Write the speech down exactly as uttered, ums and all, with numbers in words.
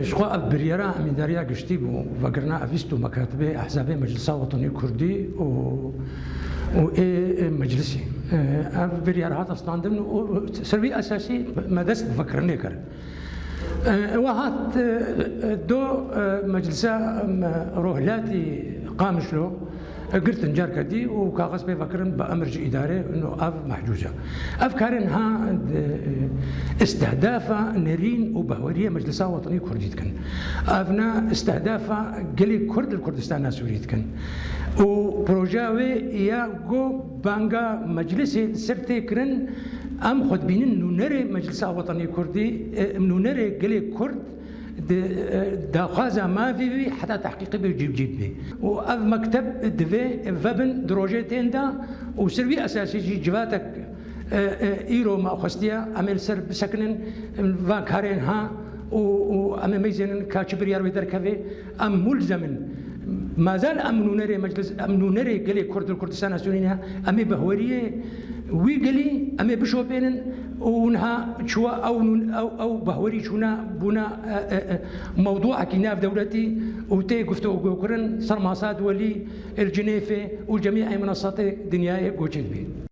Ji xwe ev biryara Emîndariya Giştî bû, vekirina ev bîst û mekatibê Ehzabê Meclisa Wetenî Kurdî û, û ê, ê meclisê. E, ev biryar hate standin û ser wî esasî me dest bi vekirinê kir. E, we hat, e, do, e, meclisa, em, rohilatî Qamişlo, girtin carke dî û kaxez pê vekirin bi emir ji îdarê, û ev mehcûz e. Ev karên ha, e, istihdafa nerîn û behweriyê Meclisa Wetenî Kurdî dikin. Ev ne istihdafa gelê Kurd li Kurdistana Sûrî dikin. Û projeya wê ya ku banga meclisê li ser tê kirin, em xwe dibînin nûnerê Meclisa Wetenî Kurdî, e, nûnerê gelê Kurd, di, e, daxwaza mafê wî heta tehqîqê bê û cîbicî bê. Û ev mekteb divê vebin di rojê tên de û ser wî esasî jî civatek, e, e, îro me xwestiye em ê li ser bisekinin, van karên ha û, û em ê meyzênin ka çi biryar wê derkeve, em mulzem in. Mazal em nûnerê meclis, em nûnerê gelê Kurd li Kurdistana Sûrî ne, em ê behweriyê wî gelî, em ê bişopênin û niha çûwa ew nûn-, ew, ew behwerî çûna bûna, e, e, e, mewdûekî navdewletî û tê guftûgokirin ser masa duwelî li Cinêfê û cemî ew minasatê dinyayê goçê dibê.